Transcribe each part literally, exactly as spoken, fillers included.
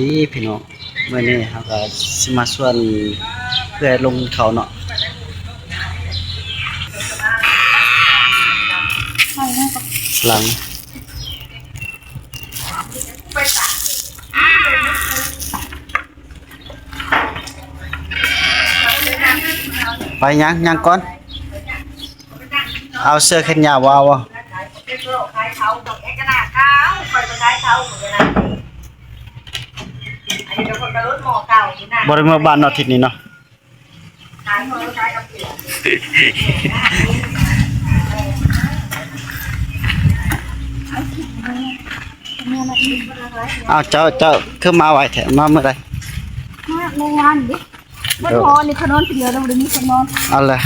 ดีพี่น้อง มื้อนี้เฮาก็สิมาชวนเอื้อยลงเขาเนาะ หลัง ไปยัง ยังก่อน เอาเสื้อแขนยาวบ่เอาบ่ บ่ได้เมือบ้านเนาะอาทิตย์นี้เนาะ อ้าว เจ้า เจ้าคือมาไวแท้ มามื้อใด มาเมื่อวานนี้ บ่พอนี่เขานอนคนเดียวแล้วบ่ได้มีคนนอน เอาเลย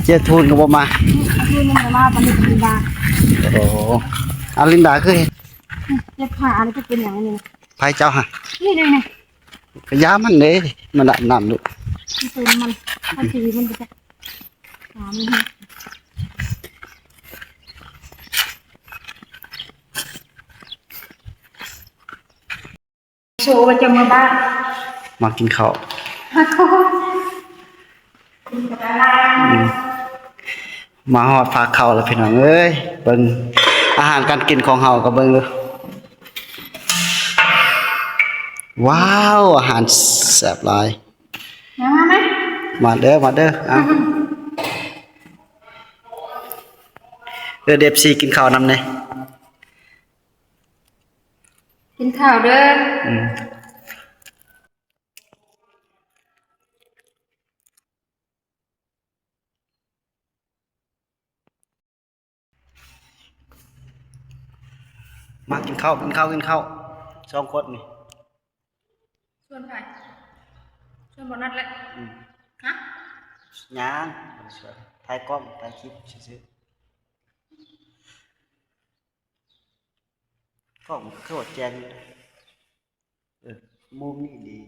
เจ๊ทูนก็บ่มา อืม เจ๊ทูนยังบ่มา ปานนี้ก็ลินดา โอ้โห อาลินดาคือ เจ็บขา อันนี้ก็เป็นอย่างนี้ ไผเจ้าฮะ นี่ นี่ นี่ ก็ยามันเด้ มันอาบน้ำลูก มันเป็นมัน มันสีมันจะหามันให้ โชว์ว่าจะมาบ้าน มากินข้าว อืม มาฮอดพาเข้าแล้วพี่น้องเอ้ย เบิ่งอาหารการกินของเฮาก็เบิ่งเด้อ ว้าว อาหารแซ่บหลาย มา มาไหม มาเด้อ มาเด้อ เอา เออ เอฟซี กินข้าวนำแหน่ กินข้าวเด้อ อืม มากินข้าว กินข้าว กินข้าว สองคนนี่ ชวนใคร ชวนบ่นัดแหละ อืม ฮะ ยัง บ่ได้ชวน ถ่ายกล้อง ถ่ายคลิปซื่อๆ กล้องมันคือว่าแจ้งอยู่ เออ มุมนี้ดี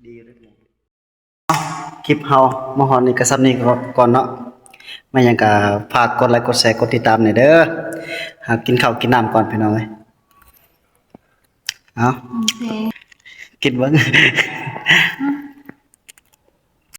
ดีอยู่เด้อ คลิปเฮามาฮอดนี่ก็ส่ำนี้ก่อนเนาะ มาหยังก็ฝากกดไลค์ กดแชร์ กดติดตามแหน่เด้อ หากินข้าวกินน้ำก่อนพี่น้องเอ้ย เอา โอเค กินเบิ่ง อืม